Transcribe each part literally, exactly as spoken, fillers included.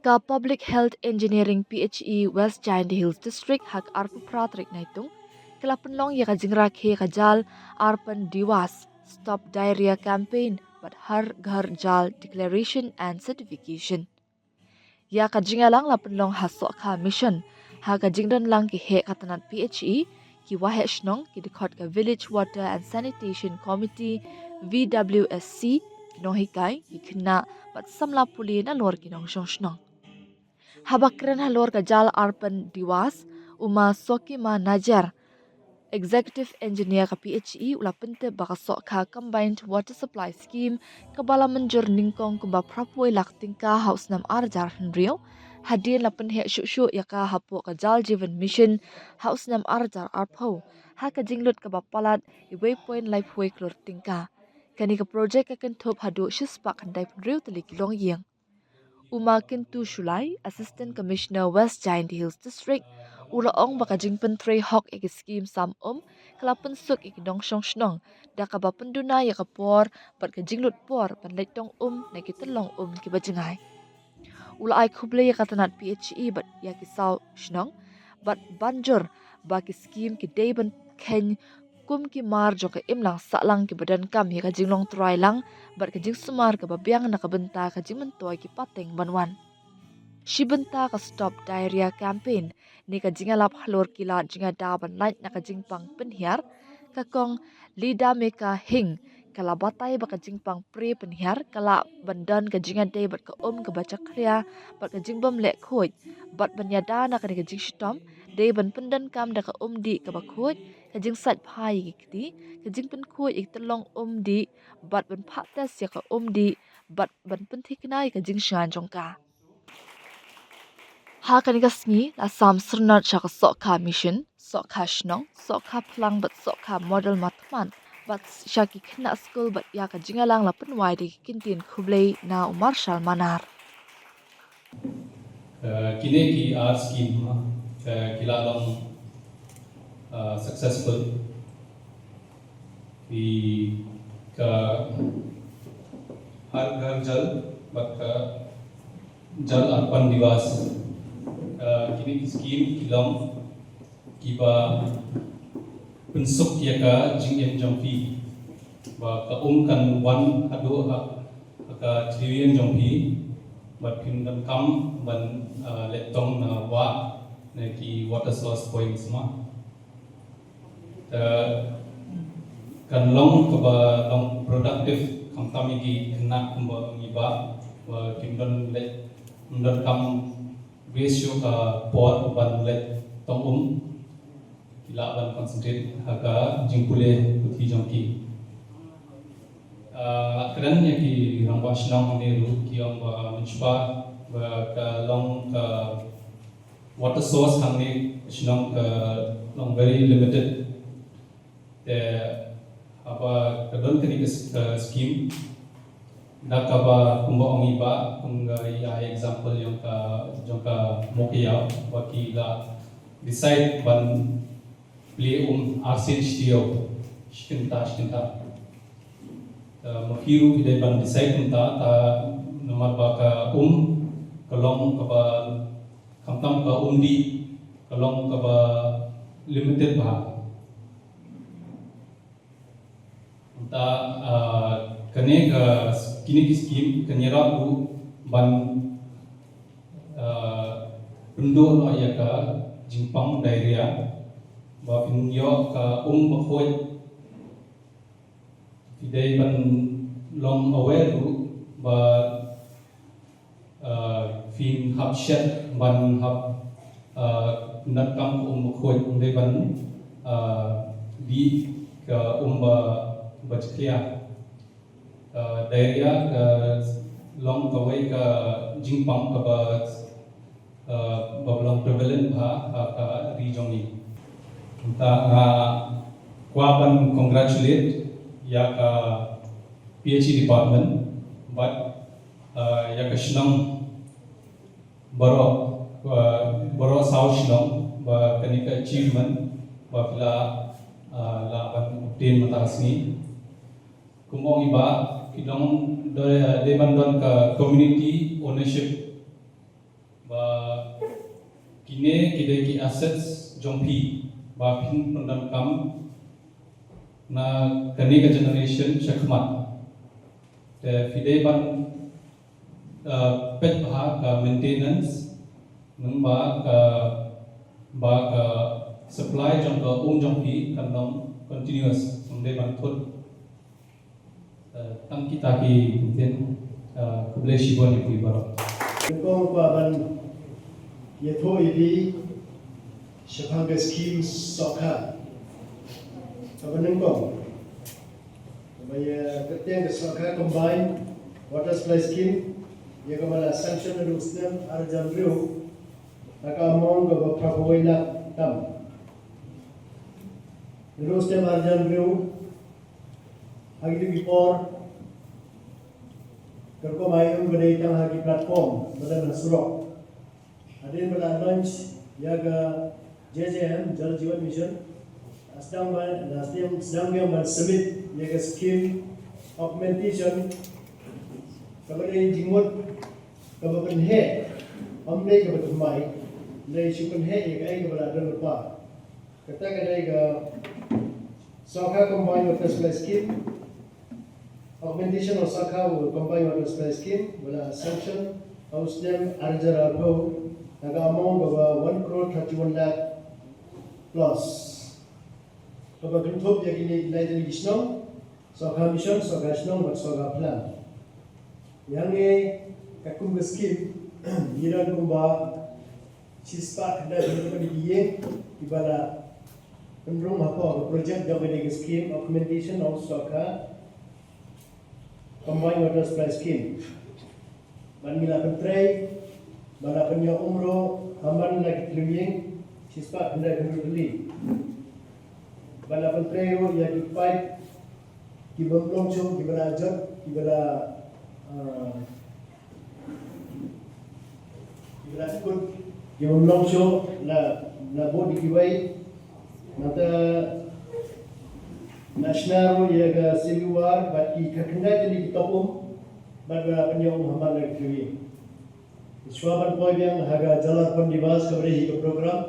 Ka Public Health Engineering P H E West Jaintia Hills District ha ka arphew phra tarik Naitung ka la pynlong ïa ka jingrakhe ka jal Arpan Diwas, Stop Diarrhea Campaign bad Har Ghar Jal Declaration and Certification. Ïa ka jingïalang la pynlong ha Sohkha Mission ha ka jingdon lang ki heh ka tnat P H E, ki waheh shnong, ki dkhot ka Village Water and Sanitation Committee, V W S C, ki nonghikai, ki khynnah bad samla pule nalor ki nongshong shnong. Haba kren halor ka jal Arpan Diwas, u ma Sokima Najar, Executive Engineer ka P H E, u la pyntip ba ka Sohkha Combined Water Supply Scheme kaba la mynjur nyngkong kumba phra phew lak tyngka ha u snem ar hajar hynriew, hadien la pynheh shuh shuh ïa ka hapoh ka Jal Jeevan Mission ha u snem ar hajar arphew, ha ka jinglut kaba palat iwei point lai phew klur tyngka. Kane ka projek ka kynthup haduh shispah khyndai phew hynriew tylli ki longïing. U ma Kintu Shullai, Assistant Commissioner West Jaintia Hills District, u la ong ba ka jingpyntrei hok ïa ki skhim sam um ka la pynsuk ïa ki nongshong shnong da kaba pynduna ïa ka por bad ka jinglut por ban leit tong um na ki tyllong um kiba jngai. U la ai khublei ïa ka tnat P H E bad ïa ki saw shnong bad ban jur ba ki skhim ki dei ban kheiñ kum ki mar jong ka imlang sahlang kiba donkam ïa ka jinglong trai lang bad ka jingsumar kaba biang na ka bynta ka jingmyntoi ki pateng ban wan. Shi bynta ka Stop Diarrhea Campaign ne ka jingïalap halor ki lad jingïada ban lait na ka jingpang pynhiar, ka Kong Lida Meka Hing ka la batai ba ka jingpang pre pynhiar ka lah ban don ka jingïadei bad ka um kaba jakhlia bad ka jingbym leh khuid, bad ban ïada na kane ka jingshitom dei ban pyndonkam da ka um dih kaba khuid, ka jingsait phai ïa ki kti, ka jingpynkhuid ïa ki tyllong um dih bad ban phah test ïa ka um dih bad ban pynthikna ïa ka jingshngaiñ jong ka. Ha kane ka sngi la sam syrnod sha ka Sohkha Mission, Sohkha Shnong, Sohkha Phlang bad Sohkha Model Mathmat bad sha ki khynnah skul bad ïa ka jingïalang la pynwai da ki kyntien khublei na u Marshal Manar. Uh, kine ki ar skhim, uh, ki la long, uh, successful. Ki ka Har Ghar Jal bad ka Jal Arpan Diwas. Uh, kine ki skhim ki long kiba pynsuk ïa ka jingim jong phi ba ka um kan wan haduh ha, ha ka thliew ïing jong phi bad phim donkam ban, uh, leit tong na wah ne ki water source points ma. Te kan long kaba long productive khamtam ïa ki khynnah kumba ngi ba, ba kim don leit, kim donkam waste shuh ka por ban leit tong um, ki lah ban concentrate ha ka jingpule puthi jong ki. Ah, kren ïa ki rangbah shnong hangne ruh ki ong ba mynshwa ba ka long ka water source hangne shnong ka long very limited. Te haba ka don kane ka s-, ka scheme, da kaba kumba ong i Bah, kumba i ai example jong ka, jong ka Mowkaiaw, ba ki la decide ban plie um arsien shi taïew, shi kynta, shi kynta. Te ma phi ruh phi dei ban decide kumta, te namar ba ka um ka long kaba, khamtam ka um dih ka long kaba limited bha. Te, ah, kane ka, kine ki scheme kan ïarap ruh ban, ah, pynduh noh ïa ka jingpang diarrhea, ba phin ïoh ka um bakhuid. Phi dei ban long aware ruh ba, ah, phin hap shet ban hap, ah, nat kam ka um bakhuid, ym dei ban, ah, dih ka um ba, ba jakhlia. Ah, diarrhea ka long kawei ka jingpang kaba, ah, ba long prevalent bha ha ka ri jong ngi. Te nga kwah ban congratulate ïa ka P H E department bad, ah, ïa ka shnong baroh, ah, baroh saw shnong ba kane ka achievement ba phi la, ah, lah ban obtain mynta ka sngi. Kum ong i Bah, ki don, dei, dei ban don ka community ownership Ba kine ki dei ki assets jong phi ba phin pyndonkam na kane ka generation shakhmat. Te phi dei ban, uh, peit bha ka maintenance, nang ba ka, ba ka supply jong ka um jong phi kan long continuous, nang dei ban thut. Eh, tang kita ki ktien, eh, khublei shibun ïa phi baroh. Nyngkong kwah ban ïathuh ïa phi shaphang ka skim Sohkha. Kaba nyngkong, kaba ïa kyrteng ka Sohkha Combined Water Supply Scheme, ïa kaba la sanction naduh u snem ar hajar hynriew, ha ka amount kaba phra phew wei lak tam. Naduh u snem ar hajar hynriew, ha kito ki por, ka rukom ai um ka dei tang ha ki platform ba don ha surok. Hadien ba la launch ïa ka J J M, Jal Jeevan Mission, la sdang ba, la sdang, sdang biang ban submit ïa ka scheme augmentation, kaba dei jingmut kaba pynheh, ym dei kaba thymmai, dei shu pynheh ïa kaei kaba la don lypa. Kata ka dei ka Sohkha Combined Water Supply Scheme, augmentation of Sohkha Combined Water Supply Scheme, ba la sanction ha u snem ar hajar arphew, na ka amount kaba one crore thirty-one lakh plus. Kaba kynthup ïa kine ki lai tylli ki shnong, Sohkha Mission, Sohkha Shnong bad Sohkha Plang. Ïa ngi katkum ka skim, ngi don kumba shispah khyndai phew hynriew tylli ki ïing kiba la pynrung hapoh ka project jong kane ka skim augmentation of Sohkha Combined Water Supply Scheme. Bad ngi la pyntrei ba la pynïoh um ruh ha man la ki thliew ïing shispah khyndai phew hynriew tylli. Ba la pyntrei ruh ïa ki paip ki bym long shuh, kiba la jot, kiba la, ah, kiba la kut, ki bym long shuh, la, la bud ïa kiwei. Nangta la shna ruh ïa ka sewer bad ki khyndai tylli ki top um, bad ba la pynïoh um ha man la ki thliew ïing. Shuwa ban poi biang ha ka Jal Arpan Diwas kaba dei hi ka program,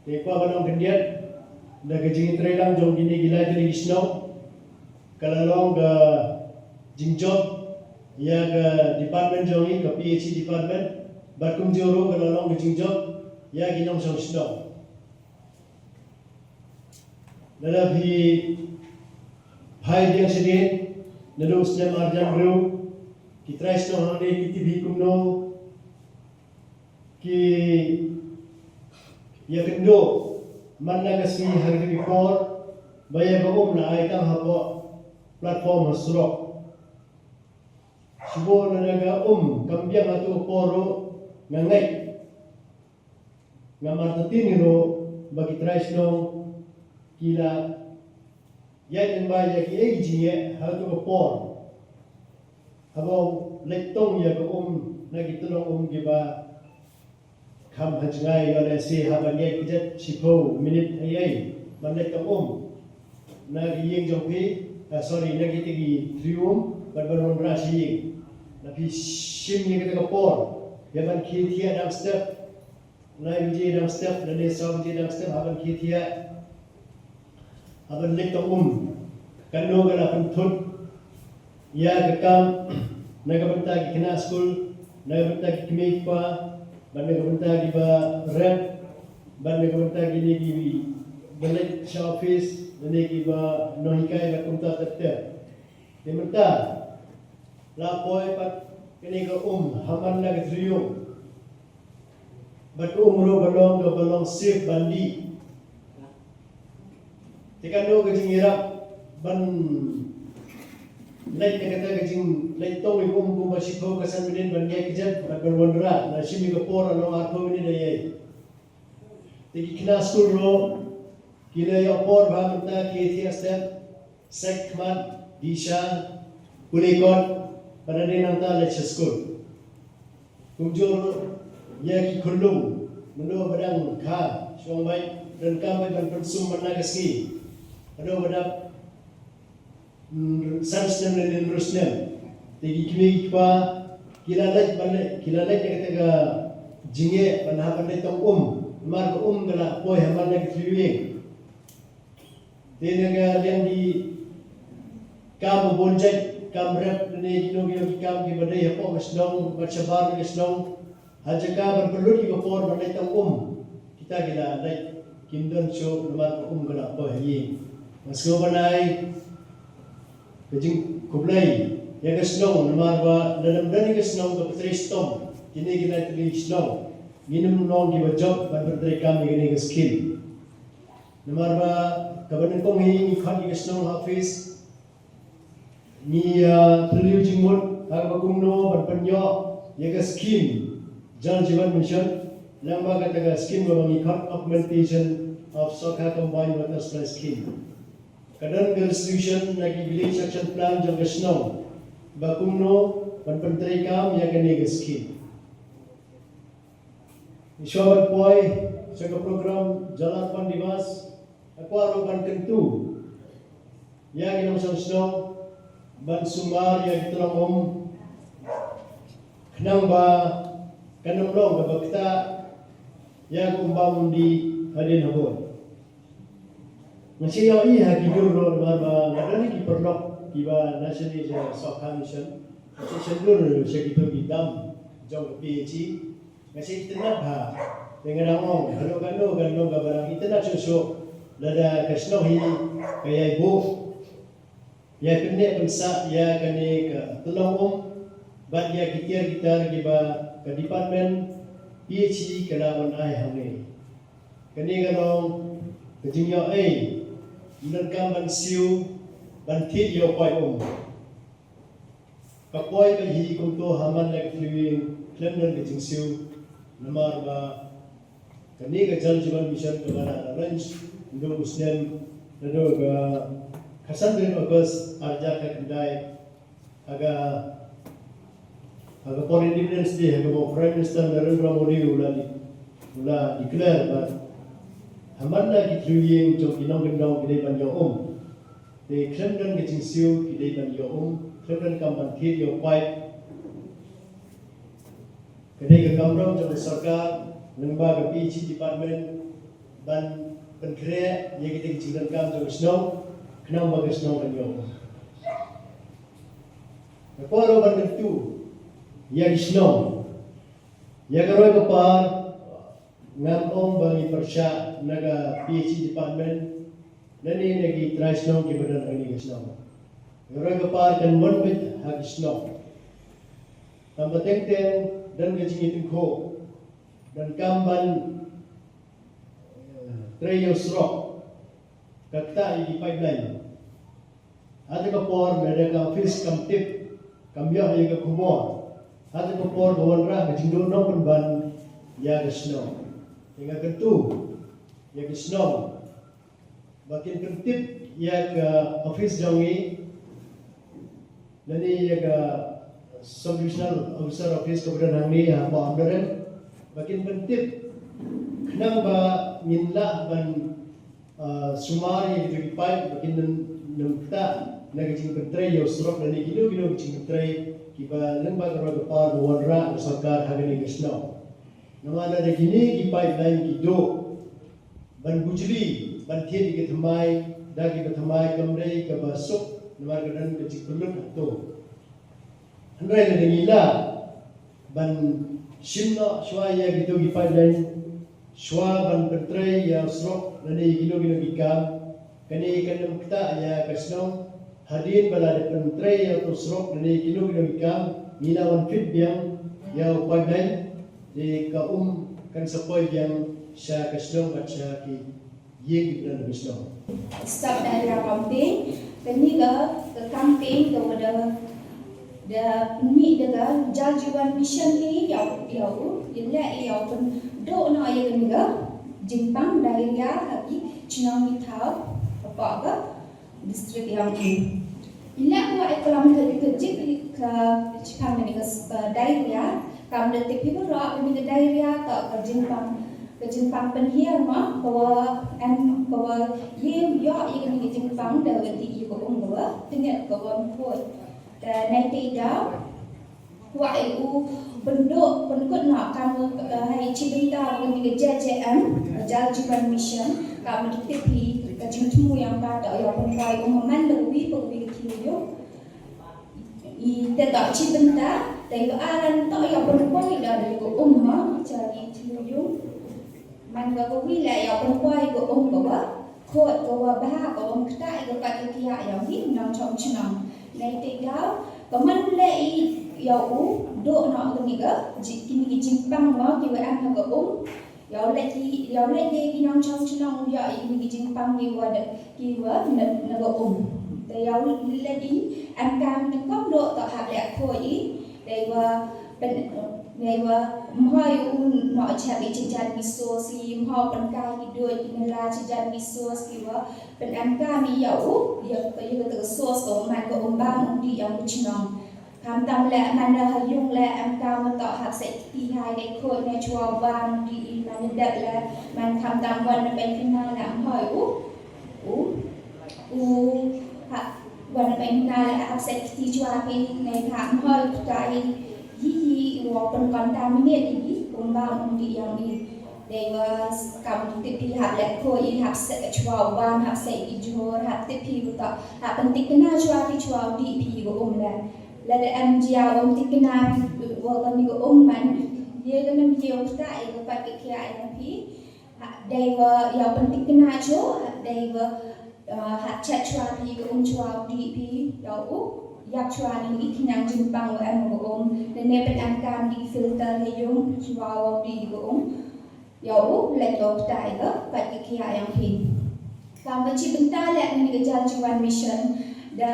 te kwah ban ong khyndiat, da ka jingïatreilang jong kine ki lai tylli ki shnong, ka la long ka jingjop ïa ka department jong ngi, ka P H E department, bad kumjuh ruh ka la long ka jingjop ïa ki nongshong shnong. Lada phi phai biang shadien, naduh u snem ar hajar hynriew, ki trai shnong hangne ki tip hi kumno, ki ïakynduh man la ka sngi ha kito ki por, ba ïa ka um la ai tang hapoh platform ha surok. Shuh lada ka um kam biang ha kato ka por ruh, nga ngeit, nga martatien ruh ba ki trai shnong ki la ïaid lyngba ïa kiei ki jingeh ha kato ka por, haba u leit tong ïa ka um na ki tyllong um kiba kham ha jngai, ïoh lehse haba ïaid kjat shiphew minit eiei ban leit tong um na ki ïing jong phi, ah, sorry, na kita ki thliew um, bad ban wanrah sha ïing. Lada phi shim ïa kata ka por ïa ban khie thiah dang step, lai baje dang step lane saw baje dang step ha ban khie thiah, ha ban leit tong um. Katno ka la pynthut ïa ka kam na ka bynta ki khynnah skul, na ka bynta ki kmie ki kpa, bad na ka bynta kiba rep, bad na ka bynta kine kiba leit sha office, lane kiba nonghikai bad kumta ter ter. Te mynta la poi pat kane ka um ha man la ka thliew ïing. Bad ka um ruh ka long kaba long safe ban dih. Te katno ka jingïarap ban leit na kata ka jingleit tong ïa ka um kumba shiphew ka san minit ban ïaid kjat bad ban wanrah, la shim ïa ka por la long arphew minit eiei. Te ki khynnah skul ruh ki la ïoh por bha mynta, ki thiah step, sait khmat, dih sha, pule kot, bad hadien nangta leit sha skul. Kumjuh ruh ïa ki khyllung, mano ba dang kha, shong beit, donkam beit ban pynsum man la ka sngi. Mano ba dang, mm, san snem lane hynriew snem. Te ki kmie ki kpa ki la leit ban leit, ki la leit na kata ka jingeh ban hap ban leit tong um, namar ka um ka la poi ha man la ki three wing. Te na ka liang ki kam ba bun jait, kam rep ne kino kino ki kam kiba dei hapoh ka shnong bad shabar ka shnong, ha jaka ban pynlut ïa ka por ban leit tong um, kita ki la leit, kim don shuh namar ka um ka la poi ha ïing. Nga sngew ban ai ka jingkhublei ïa ka shnong namar ba lada ym don ïa ka shnong kaba trei shitom, kine ki lai tylli ki shnong ngin ym long kiba jop ban pyntreikam ïa kane ka skhim. Namar ba kaba nyngkong hi ngi khot ïa ka shnong ha office, ngi, ah, pynliew jingmut ha kaba kumno ban pynïoh ïa ka skhim Jal Jeevan Mission, lyngba kata ka skhim kaba ngi khot Augmentation of Sohkha Combined Water Supply Scheme. Ka don ka resolution na ki Village Action Plan jong ka shnong ba kumno ban pyntreikam ïa kane ka skhim. Shuwa ban poi sha ka program Jal Arpan Diwas, nga kwah ruh ban kyntu ïa ki nongshong shnong ban sumar ïa ki tyllong um, khnang ba kan ym long kaba ktah ïa ka um bam um dih hadien habud. Nga shu ïohi ha ki dur ruh namar ba nga don ki paralok kiba na shane sha Sohkha Mission, nga shu shon dur sha kito ki dam jong ka P H E. Nga shu itynnad bha, te nga dang ong haduh katno kan long kaba dang itynnad shuh shuh lada ka shnong hi ka ïai buh, ïai pynneh pynsah ïa kane ka tyllong um bad ïa ki tiar ki tar kiba ka department P H E ka la wan ai hangne. Kane ka long ka jingïoh ei, ym donkam ban siew ban thied ïa u paip um. Ka poi ka hi kumto ha man la ki three wing, khlem don ka jingsiew, namar ba kane ka Jal Jeevan Mission kaba la launch naduh u snem, naduh ka khatsan tarik August ar hajar khatkhyndai, ha ka, ha ka por Independence Day, ha kaba u Prime Minister Narendra Modi u la de-, u la declare ba ha man la ki three wing jong ki nongkyndong ki dei ban ïoh um. Te khlem don ka jingsiew ki dei ban ïoh um, khlem donkam ban thied ïa u paip. Ka dei ka kamram jong ka sorkar lyngba ka P H E department ban pynkhreh ïa kita ki jingdonkam jong ka shnong, khnang ba ka shnong kan ïoh um. Nga kwah ruh ban kyntu ïa ki shnong. Ïa ka roi ka par, ngam ong ba ngi pyrshah na ka P H E department lane na ki trai shnong kiba don ha kane ka shnong. Ïa ka roi ka par kan wan beit ha ki shnong. Tang ba teng teng don ka jingïatyngkhuh, donkam ban, eh, trei ïa u surok, ka ktah ïa ki pipeline. Hato ka por lada ka office kam tip, kam ïoh ïa ka khubor, hato ka por ka wanrah ka jingduh nongpynban ïa ka shnong. Te nga kyntu ïa ka shnong ba kin pyntip ïa ka office jong ngi, lane ïa ka Sub Divisional Officer Office kaba don hangne ha Mawryngkneng, ba kin pyntip khnang ba ngin lah ban, ah, sumar ïa kito ki paip ba kin nym, nym ktah na ka jingpyntrei ïa u surok lane kino kino ki jingpyntrei kiba lyngba ka roi ka par ba wanrah ka sorkar ha kane ka shnong. Namar lada kine ki pipeline ki duh ban bujli, ban thied ïa ka thymmai da kiba thymmai kam dei kaba suk namar ka don ka jingpynlut hato. Hynrei lada ngi lah ban shim noh shuwa ïa kito ki pipeline, shuwa ban pyntrei ïa u surok lane ïa kino kino ki kam, kane kan ym ktah ïa ka shnong. Hadien ba la dep pyntrei ïa uto u surok lane kino kino ki kam, ngi la wan fit biang ïa u pipeline, te ka um kan sa poi biang sha ka shnong bad sha ki ïing ki bynta ka shnong. Stop da ïa campaign, kane ka, ka campaign ka wa da, da mih da ka Jal Jeevan Mission hi ïa u, ïa u, ïa leh ïa u pynduh noh ïa kane ka jingpang diarrhea ha ki chnong ki thaw hapoh ka district jong ngi. Ila ko ai kolam ka ka jik ka chipang ni ka, ka diarrhea, kam da tip hi baroh ni ka diarrhea ka, ka jingpang, ka jingpang pynhiar ma, ka wa em, ka wa ye yo ye ni ka jingpang da wa ti ye ka um ka wa, tengit ka wa mpoi. Da nai te da Kwah ïa u pynduh pynkut noh kam, eh, ha i chi bynta kane ka J J M, Jal Jeevan Mission, kam da tip hi ka jingthmu ïa ka, da ïa pynpoi um man da wi pa wi ka thlu ïung. I te da chi bynta da ïa aran da ïa pynpoi da ïa ka um ma cha ki thlu ïung. Man ka ka wi la ïa pynpoi ka um ka wa khot ka wa bha ka um kata ïa ka ka ki ïa ïa wi nongchong chnong. Nei te daw ka man le i ïa u do no ka ni ka ji ki ni ki jingpang ma ki wa am ka um. Ïa u le ki ïa u le ki ki nongchong chnong ïa i ni ki jingpang ki wa da ki wa na na ka um. Te ïa u le i am kam ni kom do ta ha le khot i. Dei wa pyn dei wa mhoi u noh chap i chi jan ki sos i mhoi pynkai ki duh ki nela chi jan ki sos ki wa pyn am kam i ïa u ïa ka ïa ka sos ka man ka um bam um dih ïa u chnong. Khamtam le man da ha ïung le am kam ma toh hap sei kti hai dei khot ne chwa bam um dih i man dep le man khamtam wan na pyn kena le mhoi u u u ha wan na pyn na le hap sei kti chwa ki nei ka mhoi u kta i yi yi wa pyn contaminate i yi um bam um dih ïa i. Dei wa kam tip hi hap le khot i hap sei chwa bam hap sei i jhur hap tip hi u ta hap pyn thikna chwa ki chwa u dih hi wa um le. Lada em jia um thikna wa ka ni ka um man ye ka nam ye u kta i ka pat ka khia i nam hi. Ha, dei wa ïa u pynthikna cho, ha, dei wa, eh, ha chet chwa phi ka um chwa u dih phi, ïa u, ïap chwa ni ki khñiang jingpang wa em ka um, ne ne pyn am kam ni ki filter ne ïung chwa wa u dih ka um, ïa u, leit ïa u ktai ka, pat ki khia ïa phi. Kam ka chi bynta leh ni ka Jal Jeevan Mission, da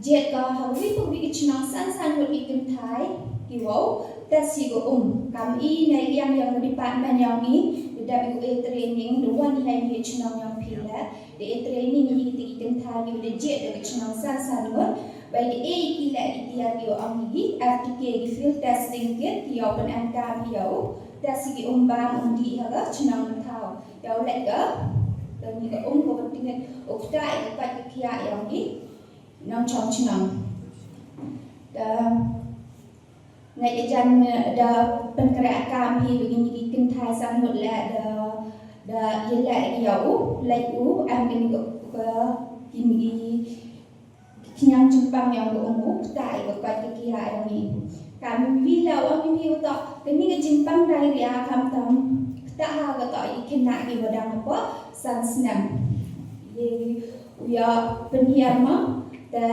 jied ka ha wi ka wi ki chnong san san ngut ki kynthai, ki wow, test ïa ka um. Kam i na ïa ïa ka department ïa i, da dap ïa ka training, da wan ïa ïa chnong ïa phi leh, da ïa training ïa ki kynthai ïa da jied da ka chnong san san ngut, ba ïa ki leh ïa ki ïa ki ong ïa ki, F T K ki field testing kit, ki ïa pyn am kam ïa u, test ïa ki um bam um dih ha ka chnong thaw. Ïa u leit ka, ka ni ka um ka pyntingit, u kta ïa ka pat ka khia ïa u ni, nongchong chnong. Da, ngai ka jan, da pynkreh kam hi, ba kini ki kynthai san ngut leh, da, da ïa leh ïa u, leit u, em kini ka, ka, kini ki, Khñiang jingpang ïa u um u kta ïa ka koit ka khiah ïa ngi. Ka mih la u ong ïa ngi u to kane ka jingpang diarrhea khamtam kata ha ka to i khynnah ki wa dang hapoh san snem. Ïa u ïa pynhiar ma te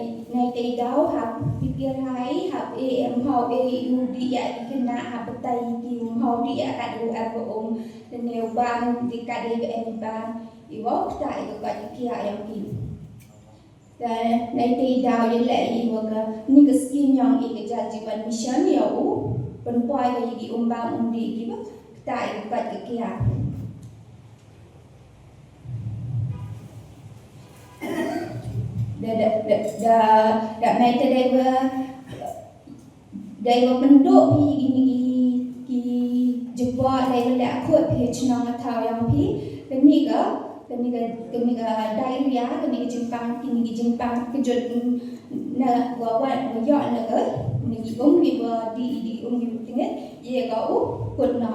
i nai te i daw hap pyrkhat hai hap e em hau e i u dih ïa i khynnah hap batai ki u hau dih ïa ka du em ka um. Te ne u bam dih ka dei ka em i bam i wa u kta ïa ka koit ka khiah ïa ngi. Te nai te i daw ïa leh i wa ka ni ka skim yong i ka Jal Jeevan Mission ïa u pynpoi ka ïa ki um bam um dih ki ba kta ïa ka koit ka khiah. Da da da da da mai te dei wa Dei wa pynduh phi kini ki ki jubor dei wa leh khot phi chnong nga thaw yang phi kini ka kini ka kini ka diarrhea kini ka jingpang kini ki jingpang kejut na wa wa wa ïoh na ka kini ki um ki wa di di um ki tingit ye ka u kut na.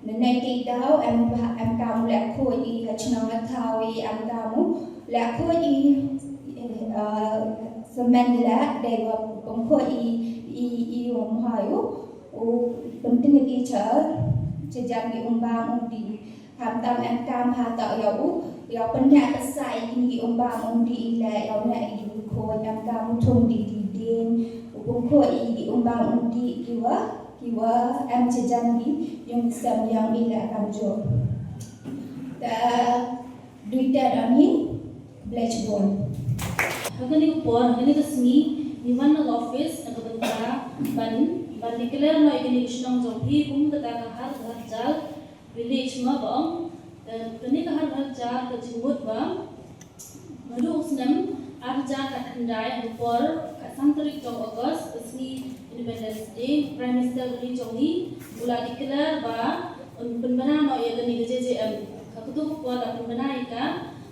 Nanai te daw em em kam leh khot i ha chnong nga thaw i em kam leh khot i semen leh dei wa pynkhot i i i um hai u u pyntingit i cha cha jan ki um bam um dih. Khamtam em kam ha ta ïa u ïa pynñiah ka sai i ki um bam um dih leh ïa u ne i ki khot em kam u thung dih dih ding u pynkhot i ki um bam um dih ki wa ki wa em cha jan ki yung sem yang i leh kam jo. Ta dui ta da ni blech bon. Ha kane ka por ha kane ka sngi ngi wan na ka office na ka bynta ban ban declare noh ïa kane ka shnong jong phi kum kata ka Har Ghar Jal village ma ba ong. Kane ka Har Ghar Jal ka jingmut ba naduh u snem ar hajar khatkhyndai ha ka por khatsan tarik jong August ka sngi Independence Day, Prime Minister ka ri jong ngi u la declare ba un pynbna noh ïa kane ka J J M. Ha kato ka por la pynbna ïa ka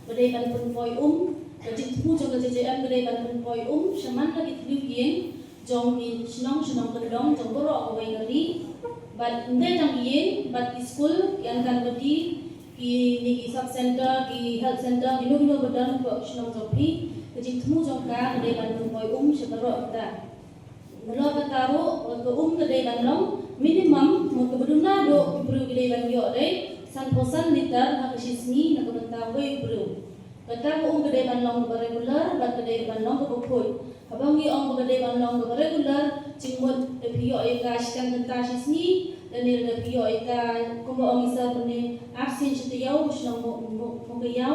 ba dei ban pynpoi um, ka jingthmu jong ka J J M ka dei ban pynpoi um shaman la ki thliew ïing jong ki shnong, shnong kyndong jong baroh kawei ka ri. Bad ym dei tang ïing, bad ki skul, ki Anganwadi, kine ki sub center, ki health center, kino kino ba don hapoh shnong jong phi, ka jingthmu jong ka ka dei ban pynpoi um sha baroh kita. Nalor kata ruh, ka um ka dei ban long minimum, mut kaba duna duh ki briew ki dei ban ïoh dei sanphew san litar ha ka shi sngi na ka bynta uwei u briew. Kata ka um ka dei ban long kaba regular, bad ka dei ban long kaba khuid. Haba ngi ong ba ka dei ban long kaba regular, jingmut da phi ïoh ïa ka shiteng kynta shi sngi, lane da phi ïoh ïa ka, kumba ong i sir mynne, arsien shi taïew, shnong Mo-, Mo-, Mowkaiaw.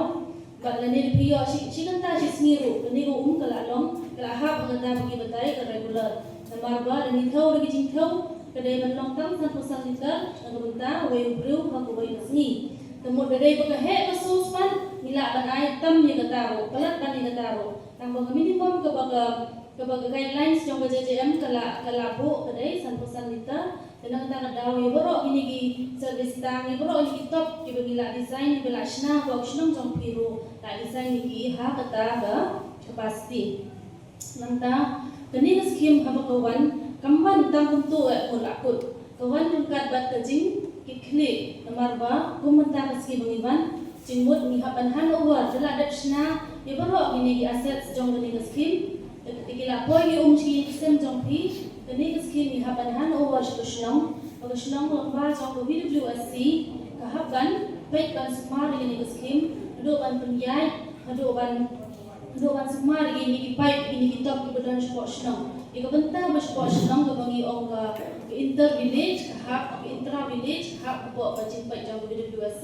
Bad lane da phi ïoh shi, shi kynta shi sngi ruh, kane ka um ka la long, ka la hap ha kata ba ngi batai ka regular. Namar ba da ngi thew da ki jingthew, ka dei ban long tang sanphew san litar na ka bynta uwei u briew ha kawei ka sngi. Te mut da dei ba ka heh ka source fund, ngi lah ban ai tam ïa kata ruh, palat ban ïa kata ruh. Tang ba ka minimum kaba ka, kaba ka guidelines jong ka J J M ka la, ka la buh ka dei sanphew san litar. Te na kata ka daw ïa baroh kine ki service tank, ïa baroh kine ki top kiba ngi la design, kiba la shna hapoh ka shnong jong phi ruh, la design ïa ki ha kata ka capacity. Nangta kane ka skim haba ka wan, kam wan tang kumto eh mut la kut. Ka wan ryngkat bad ka jingkitkhlieh, namar ba kum mynta ka skim ba ngi wan, jingmut ngi hap ban hand over, da la dep shna ïa baroh kine ki assets jong kane ka skim. Te ki la poi ki um sha ki ïing ki sem jong phi, kane ka skim ngi hap ban hand over sha ka shnong, ba ka shnong lyngba jong ka V W S C ka hap ban peit ban sumar ïa kane ka skim, naduh ban pynïaid haduh ban, haduh ban sumar ïa kine ki pipe, ïa kine ki top kiba don shapoh shnong. Ïa ka bynta ba shapoh shnong kaba ngi ong ka, ka inter village ka hap, ka intra village ka hap, hapoh ka jingpeit jong ka V W S C.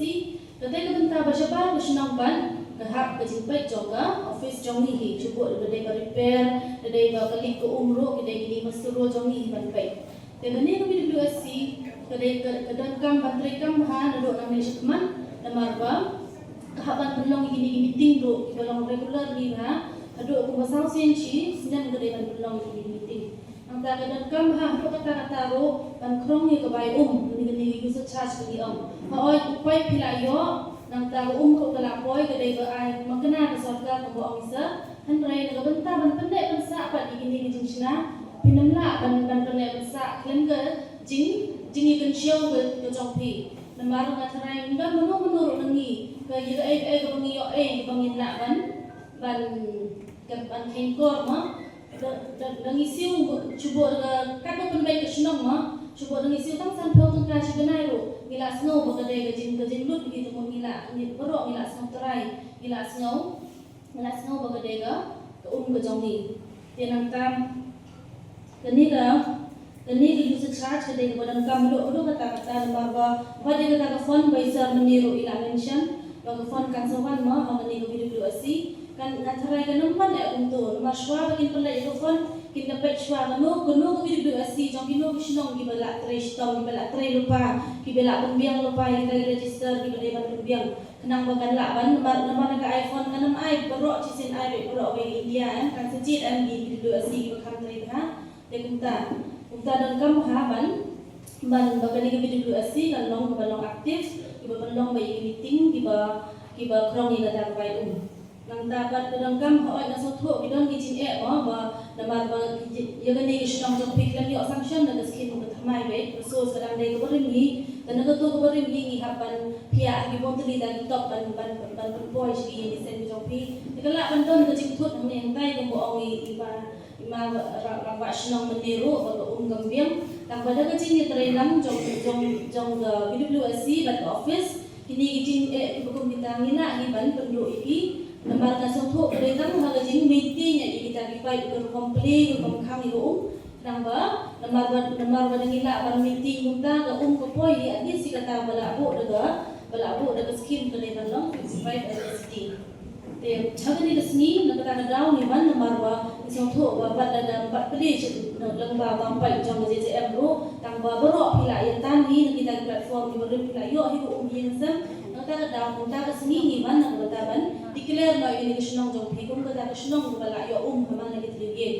Kata ka bynta ba shabar ka shnong pat ka hap ka jingpeit jong ka office jong ngi hi, shu buh da dei ba repair, da dei ba ka leit ka um ruh, ki dei kine muster roll jong ngi hi ban peit. Te kane ka V W S C ka dei ka, ka donkam ban treikam bha naduh nangne shakhmat, namar ba ka hap ban pynlong ïa kine ki meeting ruh kiba long regularly bha, haduh kumba saw sien shi snem ka dei ban pynlong ïa kine ki meeting. Nangta ka donkam bha haduh katta katta ruh ban khrong ïa ka bai um, kane, kane ka user charge ba ngi ong. Hooid, u pipe phi la ïoh, nangta ka um ruh ka la poi, ka dei ba ai makna ka sorkar kumba ong i sir. Hynrei na ka bynta ban pynneh pynsah pat ïa kine ki jingshna, phin ym lah ban, ban pynneh pynsah khlem ka jing, jingïakynshew ka, ka jong phi. Namar nga tharai ym don mano mano ruh na ngi, ka ïa kaei kaei kaba ngi ïoh ei kaba ngin lah ban, ban, ban kheiñkor mo. Da, da, da ngi siew, shu buh da ka, katba pynbeit ka shnong mo, shu buh da ngi siew tang sanphew tyngka shi bnai ruh, ngi la sngew ba ka dei ka jing, ka jinglut hi, te mut ngi la, ngi baroh ngi la sngew trai, ngi la sngew, ngi la sngew ba ka dei ka, ka um ka jong ngi. Te nangta kane ka, kane ka user charge ka dei kaba donkam haduh, haduh katta katta, namar ba wat ïa kata ka fund ba i sir mynne ruh i la mention, ba ka fund kan sa wan mo ha kane ka V W S C. Kan, nga tharai kan ym wan eh kumto, namar shuwa ba kin pynleit ïa ka fund, kin da peit shuwa kano, kano ka V W S C jong kino ki shnong kiba la trei shitom, kiba la trei lypa, kiba la pynbiang lypa ïa kita ki register kiba dei ban pynbiang. Khnang ba kan lah ban, namar, namar ka ai fund kan ym ai baroh shisien, ai beit baroh kawei ka India em, kan sa jied em ki V W S C kiba kham trei bha. Te kumta, kumta donkam bha ban, ban ba kane ka V W S C kan long kaba long active, kiba pynlong beit ïa ki meeting, kiba, kiba khrong ïa kata ka bai um. Nangta pat ka donkam, hooid nga sngewthuh ki don ki jingeh mo, ba namar ba ïa kane ka shnong jong phi khlem ïoh sanction na ka skim ka thymmai beit, resource ka dang dei kaba rim hi, te na kato kaba rim hi ngi hap ban phiah ha ki bun tylli da ki top ban, ban, ban pynpoi sha ki ïing ki sem ki jong phi. Te ka lah ban don ka jingthut hangne hangtai kumba ong i, i ba I ma ra-, ra-, rangbah shnong mynne ruh ba ka um kam biang. Tang ba da ka jingïatreilang jong, jong, jong ka V W S C bad ka office, kine ki jingeh kiba kum kita ngi lah ngi ban pynduh ïa ki. Namar nga sngewthuh ba dei tang ha ka jingmeeting ïa kita ki paid ka rukom plie, ka rukom khang ïa ka um. Tang ba namar ba, namar ba da ngi lah ban meeting kumta ka um ka poi hi, at least ïa kata ba la buh da ka, ba la buh da ka skim ka dei ban long fifty-five L S D. Te ha kane ka sngi, na kata ka daw ngi wan namar ba ngi sngewthuh ba bad lada, bad pdeng shi na lyngba ba paid jong ka J J M ruh, tang ba baroh phi la ïa tan hi na kita ki platform kiba rim, phi la ïoh hi ruh um ïing sem. Na kata ka daw, na kata ka sngi ngi wan na kata ban declare noh ïa kane ka shnong jong phi kum kata ka shnong kaba la ïoh um ha man la ki tnat ïing.